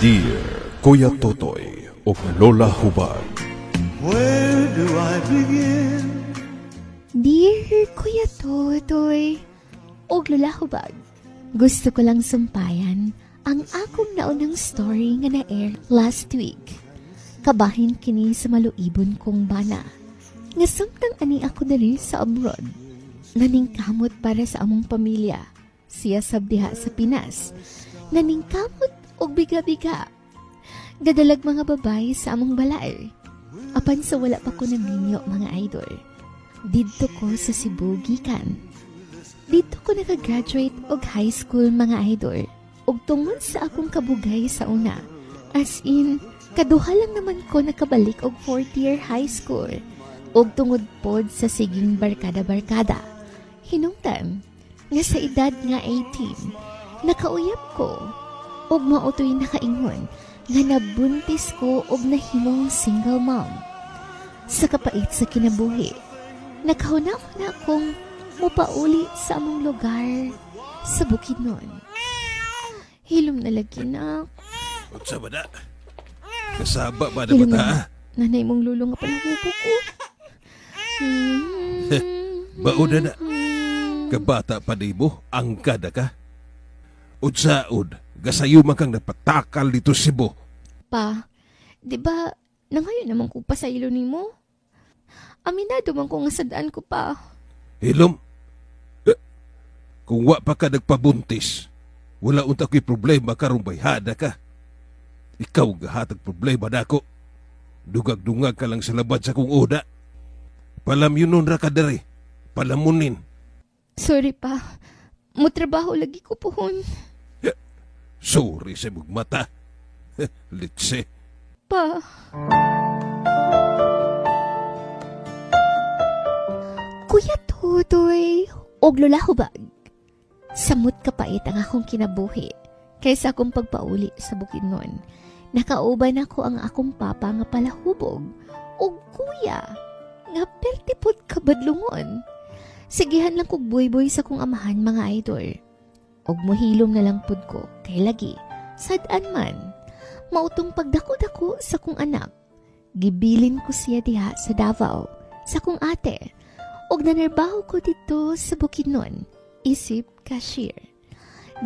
Dear Kuya Totoy ug Lola Hubag. Where do I begin? Dear Kuya Totoy ug Lola Hubag, gusto ko lang sumpayan ang akong naunang story nga na-air last week. Kabahin kini sa maluibon kong bana nga samtang ani ako diri sa abroad, naningkamot para sa among pamilya. Siya sab diha sa Pinas, naningkamot og biga-biga. Gadalag mga babae sa among balay. Apan sa wala pa ko naminyo, mga idol, didto ko sa Cebu gikan. Didto ko nakagraduate og high school, mga idol. Ug tungod sa akong kabugay sa una, as in, kaduha lang naman ko nakabalik og fourth year high school. Ug tungod pod sa siging barkada-barkada, hinungdan nga sa edad nga 18, nakauyab ko. Ug mao to'y nakaingon nga nabuntis ko og nahimong single mom. Sa kapait sa kinabuhi, nakahuna-huna kong mupauli sa among lugar sa Bukidnon. Hilom na lagi na. Unsa ba na? Kasaba ba na Hilom bata? na. Nanay mong lulo nga palahubog ko. Bauna na. Kabata pa nimo, angkada ka. Unsaon, gasayo man kang napatakal didto Cebu. Pa, di ba, nangayo naman ko pasaylo nimo? Aminado man ko nga sad-an ko pa. Hilom, eh, kung wa pa ka nagpabuntis, wala unta ko'y problema karong bayhana ka. Ikaw gahatag problema nako. Dungag-dungag ka lang sa labad sa kong uda. Palamyonon ra ka diri. Palamunin. Sorry pa. Mutrabaho lagi ko puhon. Sorry sa imong mata. Litse. Pa. Kuya Totoy, og Lola Hubag. Samot kapait ang akong kinabuhi kaysa akong pagpauli sa Bukidnon. Nakauban ako ang akong papa nga palahubog og kuya nga perti pod kabadlungon. Sigihan lang kog buy-buy sa kong amahan, mga idol. Og muhilom na lang pud ko kay lagi sad-an man. Mao tong pagdako-dako sa kong anak, gibilin ko siya diha sa Davao sa kong ate. Og nanarbaho ko didto sa Bukidnon, isip cashier.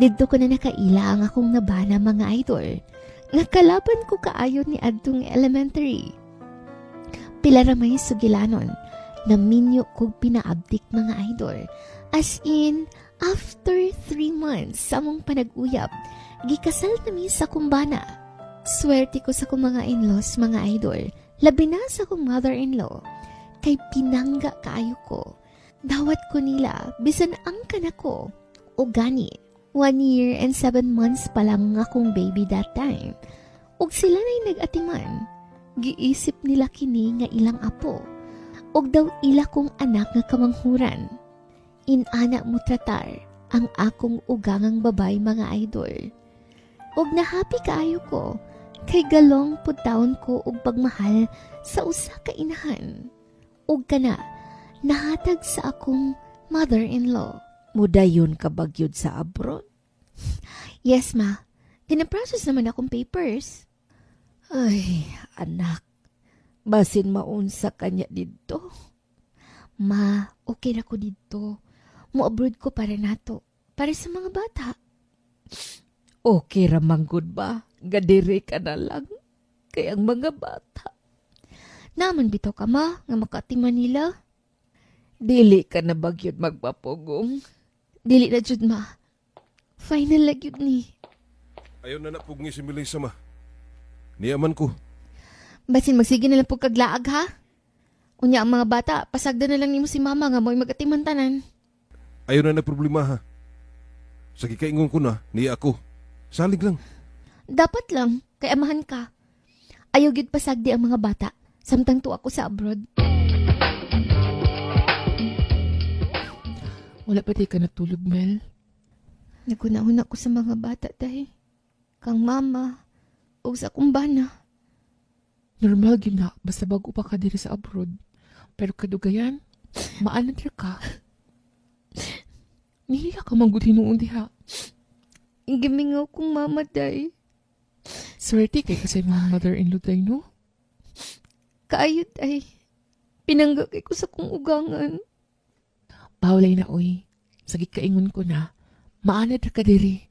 Didto ko na nakaila ang akong nabana, mga idol, nga kalaban ko kaayo ni adtong elementary. Pila ra may sugilanon, naminyo kog pinaabdik, mga idol. As in, after 3 months sa among panag-uyab, gikasal nami sa kong bana. Swerte ko sa akong mga in-laws, mga idol. Labi na sa akong mother-in-law. Kay pinangga kaayo ko. Dawat ko nila, bisan angkan ako. O gani, 1 year and 7 months pa lang akong baby that time. Ug sila na'y nag-atiman. Giisip nila kini nga ilang apo. Ug daw ila kong anak nga kamanghuran. Inana mo tratar ang akong ugangang babay, mga idol. Ug nahappy kaayo ko kay galong pud taon ko og pagmahal sa usa ka inahan. Ug kana nahatag sa akong mother-in-law. Mudayon ka ba gyud sa abroad? Yes, ma. Gina-process naman akong papers. Ay, anak. Basin maunsa kanya didto. Ma, okay ra ko didto. Mo-abroad ko para nato. Para sa mga bata. Okay ra manggod ba? Nga diri ka na lang. Kay ang mga bata. Naman bitaw ka, ma, nga makatiman nila. Dili ka na ba gyud magpapugong? Dili na jud, ma. Final na gyud ni. Ayaw na napugni si Melissa, ma. Niyaman ko. Basin magsige na lang po kaglaag ha. Unya ang mga bata, pasagdan na lang nimo si mama nga mo'y magatiman tanan. Ayaw na na problema ha. Sa gikaingon ko na, niya ako. Salig lang. Dapat lang, kay amahan ka. Ayaw gyud pasagdi ang mga bata, samtang tuwa ko sa abroad. Wala pa di ka natulog, Mel? Naghuna-huna ko sa mga bata dahil kang mama ug sa akong bana. Normal gyud na, basta bago pa ka diri sa abroad. Pero kadugayan, maanad ra ka. Nihiya ka man gud hinuon diha. Gimingaw kong mama, day. Swerte kay kasi mga mother-in-law tayo, no? Kaayot ay pinangga kay ko sa kong ugangan. Paulay na, oy. Sa gikaingon ko na, maanad ra ka diri.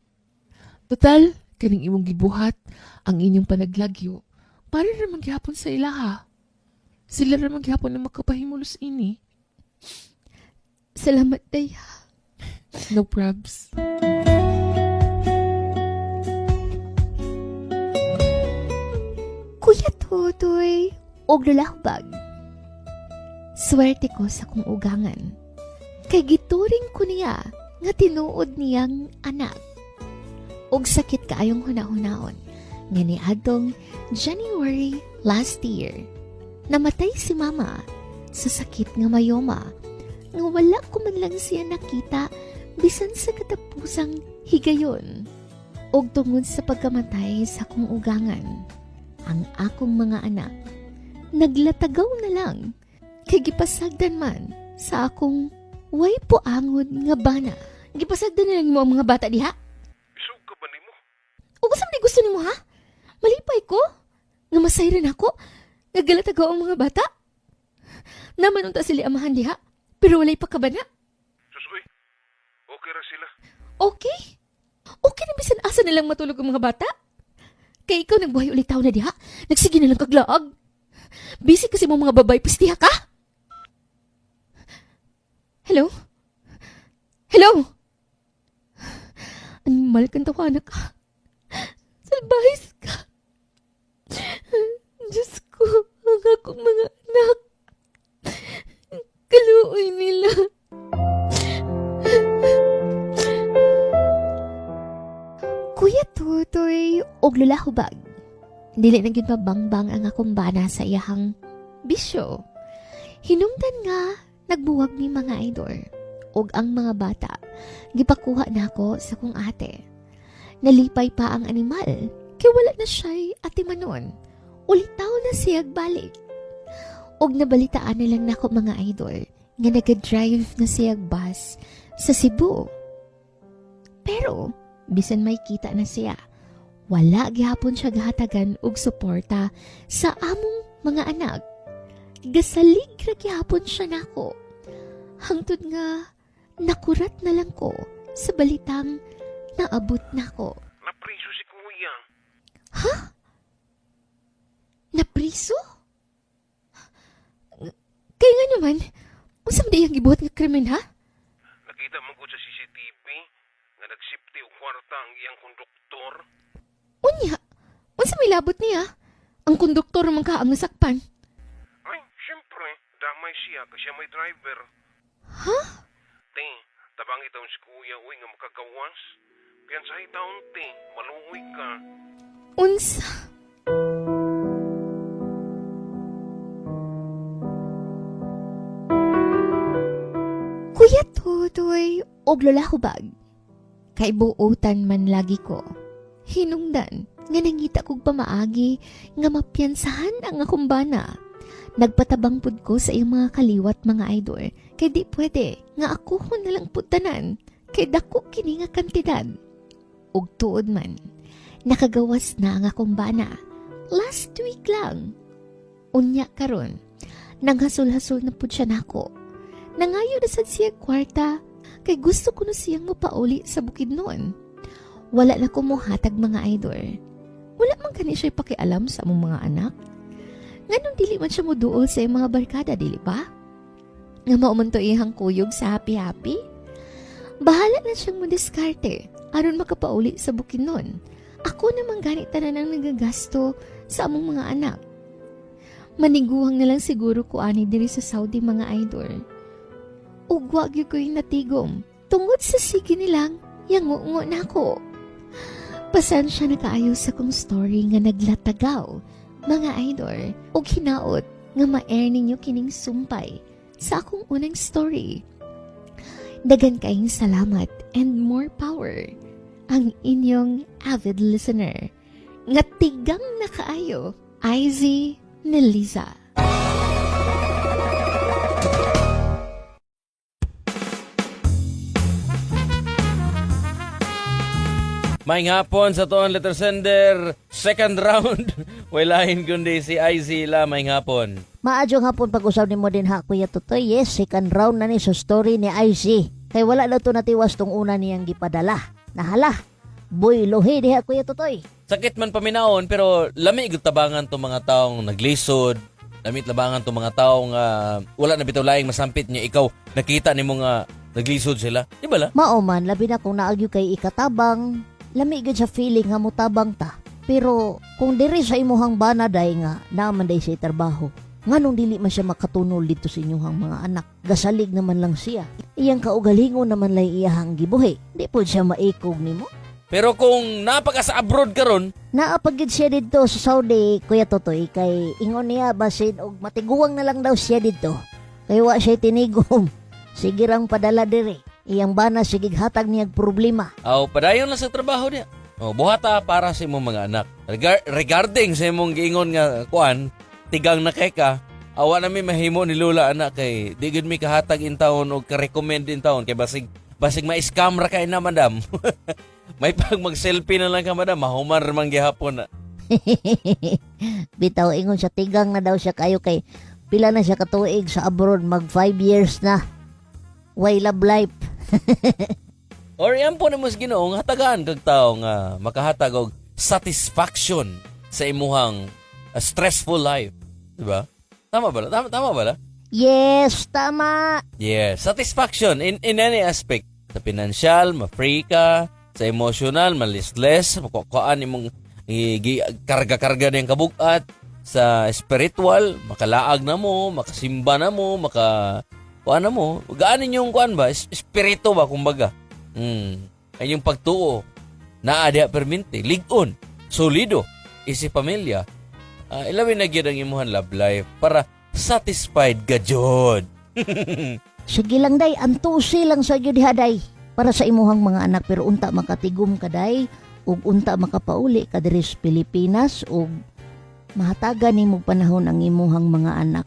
Total, kaning imong gibuhat, ang inyong panaglagyo, para ra magyapon sa ilaha. Sila ra magyapon na makapahimulos ini. Salamat, day. No probs. Kuya Totoy, og lulahbag. Swerte ko sa kong ugangan. Kay gituring ko niya nga tinuod niyang anak. Og sakit kaayong hunahunaon nga niadtong January last year. Namatay si mama sa sakit nga mayoma nga wala ko man lang siya nakita bisan sa katapusang higayon. Og tungod sa pagkamatay sa akong ugangan, ang akong mga anak naglatagaw na lang kay gipasagdan man sa akong way puangod nga bana. Gipasagdan na lang mo ang mga bata diha. Isog ka ba nimo? O kung sa gusto nimo ha? Malipay ko. Nga masayran ako. Nga galatagaw ang mga bata. Naman unta sila amahan diha. Pero walay pa kabana. Susoy, okay ra sila. Okay. Okay na bisan asa na lang matulog ang mga bata. Kay ikaw nagbuhay ulit tao na diha. Nagsige na lang kaglaag. Busy kasi mo mga babay, pistiha ka. Hello? Hello? Animal kang tawanan ka. Salbahis ka. Diyos ko, ang akong mga anak. Kaluoy nila. Kuya Tutoy og lulahubag. Dili na gyud mabangbang ang akong bana sa iyahang bisyo. Hinungdan nga nagbuwag ni mga idol og ang mga bata gipakuha nako sa kong ate. Nalipay pa ang animal kay wala na siya'y atimanon. Ulitaw na siyag balik. Og nabalitaan na lang nako mga idol nga naga-drive na siyag bus sa Cebu. Pero bisan may kita na siya, wala gihapon siya gahatagan og suporta sa among mga anak. Gasalig ra gihapon siya nako. Hangtod nga nakurat na lang ko sa balitang naabot nako. Napriso si kuya. Napriso? Kaya nga naman, unsa man iyang gibuhat nga krimen ha? Nakita man ko sa CCTV nga nagsipti og kwarta ang iyang konduktor. Unya, unsa may labot niya? Ang konduktor man ka ang nasakpan. Ay, syempre, damay siya kasi siya may driver. Ha? Te, tabangi taon si kuya uy nga makagawas. Piyansahi taon te, maluoy ka. Unsa? Kuya Totoy og Lola Hubag. Kay buotan man lagi ko. Hinungdan nga nangita kog pamaagi nga mapiyansahan ang akong bana. Nagpatabang pud ko sa iyang mga kaliwat mga idol kay di pwede nga ako ko na lang pud tanan kay dako kini nga kantidad. Ug tuod man, nakagawas na ang akong bana. Last week lang. Unya karon, nanghasul-hasol na pud siya nako. Nangayo na sad siya kwarta kay gusto ko na siyang mapauli sa Bukidnon. Wala na ko mohatag mga idol. Wala man kani siya pakialam sa among mga anak. Nganong dili man siya moduol sa iyang mga barkada, dili ba? Nga mao man to iyang kuyog sa happy-happy. Bahala na siyang modiskarte aron makapauli sa Bukidnon. Ako naman gani tanan ang nagagasto sa among mga anak. Maniguhang na lang siguro ko ani diri sa Saudi mga idol. Ug wa gyud ko'y natigom tungod sa sige nilang yangungo nako. Pasensya na kaayo sa kong story nga naglatagaw mga idol ug hinaot nga ma-air ninyo kining sumpay sa akong unang story. Daghan kaayong salamat and more power ang inyong avid listener. Nga tigang na kaayo, IZ Neliza. Maayong hapon sa atoang letter sender. Second round. Way lain kundi si IZ La. Maayong hapon. Maayong hapon pag-usab nimo dinha, Kuya Totoy. Yes, second round na ni sa story ni IC. Kay wala daw to natiwas tong una niyang gipadala. Nahala. Boy lohi diha, Kuya Totoy. Sakit man paminaon, pero lami gud tabangan tong mga taong naglisod. Lami tabangan tong mga taong wala na bitaw laing masampit niya, ikaw nakita nimo nga naglisod sila. Di ba la? Mao man, labi na kung naa gyud kay ikatabang, lami gyud sa feeling nga mutabang ta. Pero kung diri sa imuhang bana day nga naa man day siya trabaho, nganong dili man siya makatunol dito sa inyuhang mga anak? Gasalig naman lang siya. Iyang kaugalingon naman lay iyahang gibuhi. Di po siya maikog nimo. Pero kung napaka sa abroad karon, Naa pa gyud siya didto sa Saudi, Kuya Totoy, kay ingon niya basin og matiguang na lang daw siya didto. Kay wa siya tinigom. Sige rang padala diri. Iyang bana sige hatag niyag problema. Aw, padayon lang sa trabaho niya. O, buhata para sa imong mga anak. Regarding sa imong giingon nga kuan, tigang na kay ka, awa na mi mahimo ni Lula anak kay di gud mi kahatag in taon og ka-recommend in taon kay basig basig ma-scam ra kay na, madam. May pag mag-selfie na lang ka, madam, mahuman ra man gihapon na. Bitaw, ingon siya tigang na daw siya kayo kay pila na siya katuig sa abroad, mag 5 years na. Way love life. Or yan po nimo sa Ginoo nga hatagaan kag tao nga makahatag og satisfaction sa imuhang stressful life, di ba? Tama ba la? Tama, tama ba la? Yes, tama. Yeah, satisfaction in any aspect. Sa financial, ma-free ka, sa emotional, ma-listless, makukuan imong karga-karga niyang kabugat, sa spiritual, makalaag na mo, makasimba na mo, maka kuan na mo, gaanin yung kuan ba, espiritu ba kumbaga. Ay yung pagtuo, naa diha permente, ligon, solido, isi pamilya. Ilawin na gyud ang imuhan love life para satisfied ka jud. Sige lang day, antusi lang sa gyud diha day para sa imuhang mga anak, pero unta makatigom ka day ug unta makapauli ka diri sa Pilipinas ug mahatagan nimo panahon ang imuhang mga anak.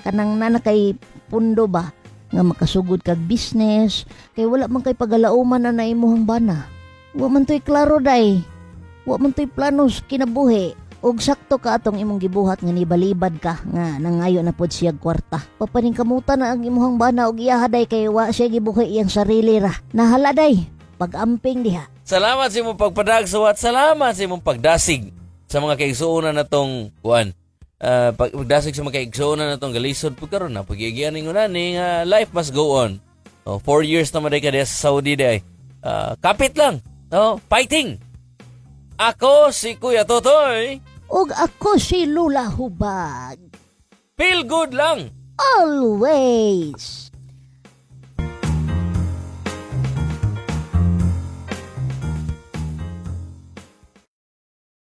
Kanang nana kay pundo ba nga makasugod kag business kay wala man kay pagalauman na na imuhang bana. Wa man to'y klaro day. Wa man to'y plano sa kinabuhi. Og sakto ka atong imong gibuhat nga nibalibad ka nga nangayo na pod siya kwarta. Papaningkamutan na ang imuhang bana og iyaha day kay wa siya gibuhi iyang sarili ra. Nahala day pag-amping diha. Salamat sa imong pagpadagsuwat, salamat sa imong pagdasig sa mga kaigsuonan natong kuan. Pagdasig sa mga kaigsuonan natong galisod pud karon na pagigian ningon ani nga life must go on. Oh, 4 years na man day ka diha sa Saudi day. Kapit lang. Oh, fighting. Ako si Kuya Totoy. Ug ako si Lula Hubag. Feel good lang. Always.